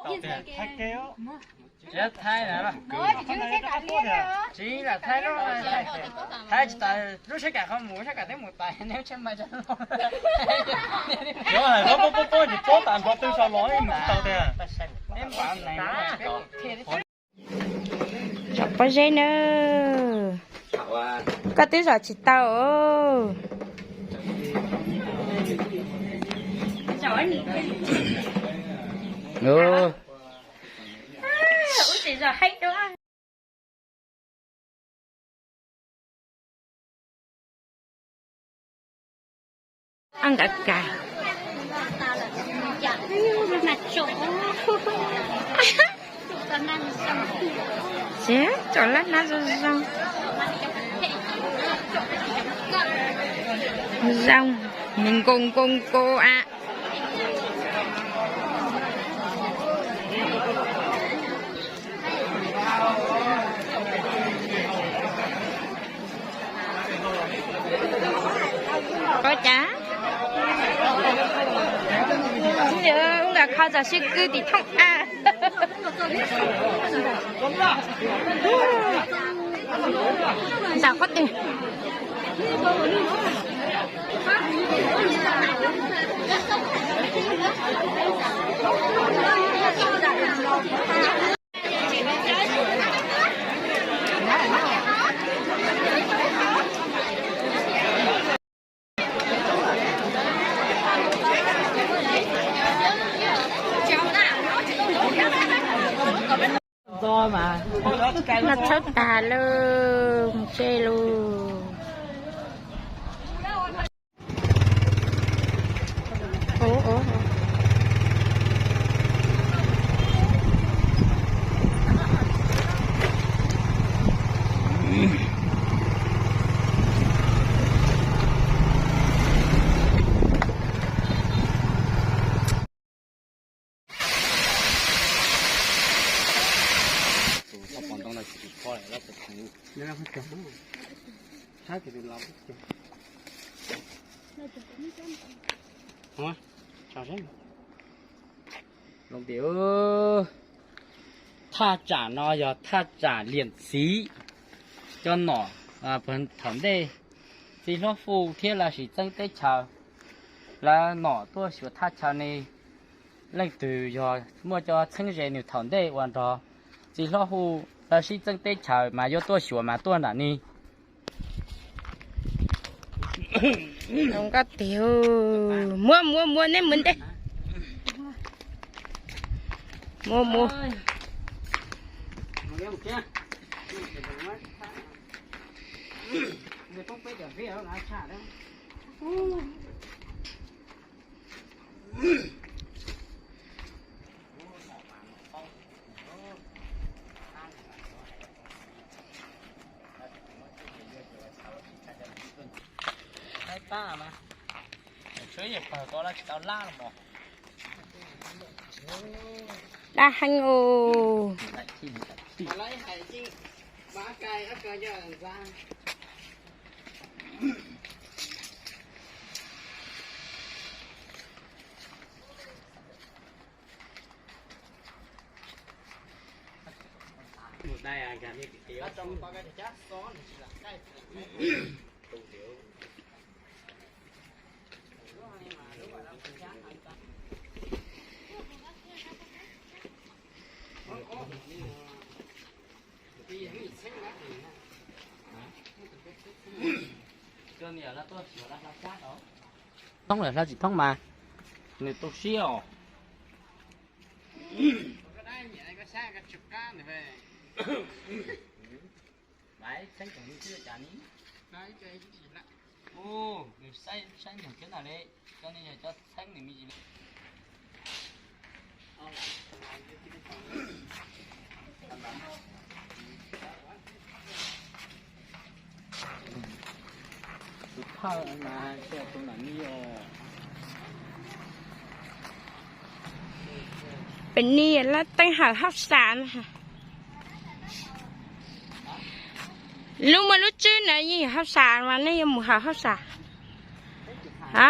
Tsis thaij na, tsis lam thaij lub, thaij tsis tas lub sab kam qhov mus sab kam twb mus tas neb tsheb mas. Yog hais pob pob pob tsis pob tas nrov twg saum los mus tsis tau tiag. Zom pob zeb na. Koj twb zom tsis tau. Nkawd kas. Tsom laj nab zoo zoo. Zoo, nws nkoo nkoo nkoo a. Ua cas? Ub, nkawd kho txog sib kwv tim thooj a. Ntxawm qhuab twg. Noj tshauj tag lauj, mus tsev lauj. Los tias, thaj tsam no yog thaj tsam Liam Txiv cov nom. Thaum ntej txiv hlob Fuj thiab lawv sim txeeb teb chaws, lawv nom tuaj xyuas thaj chaw ne. Leej twg yog muaj cov txheeb ze nws thaum ntej uas nrog txiv hlob Fuj lawv sib txeeb teb chaws mas yuav tuaj xyuas mas tuaj nram ni. Nkauj tiag, muab muab muab neb mus ntej. Muab muab. Dab heev os. Thoob lawm hla tsis thoob mas nws tu siab os. Nws saib saib ntawm kiag na li, cov ni yog cov txheeb nws me ntsis li. Tus thawj mas tus nam ni os. Pem ni lawv teeb hawm hauj sam na. Lub muaj lub tswb na yeej yog hauj sam mas nej yuav mus hawm hauj sam a.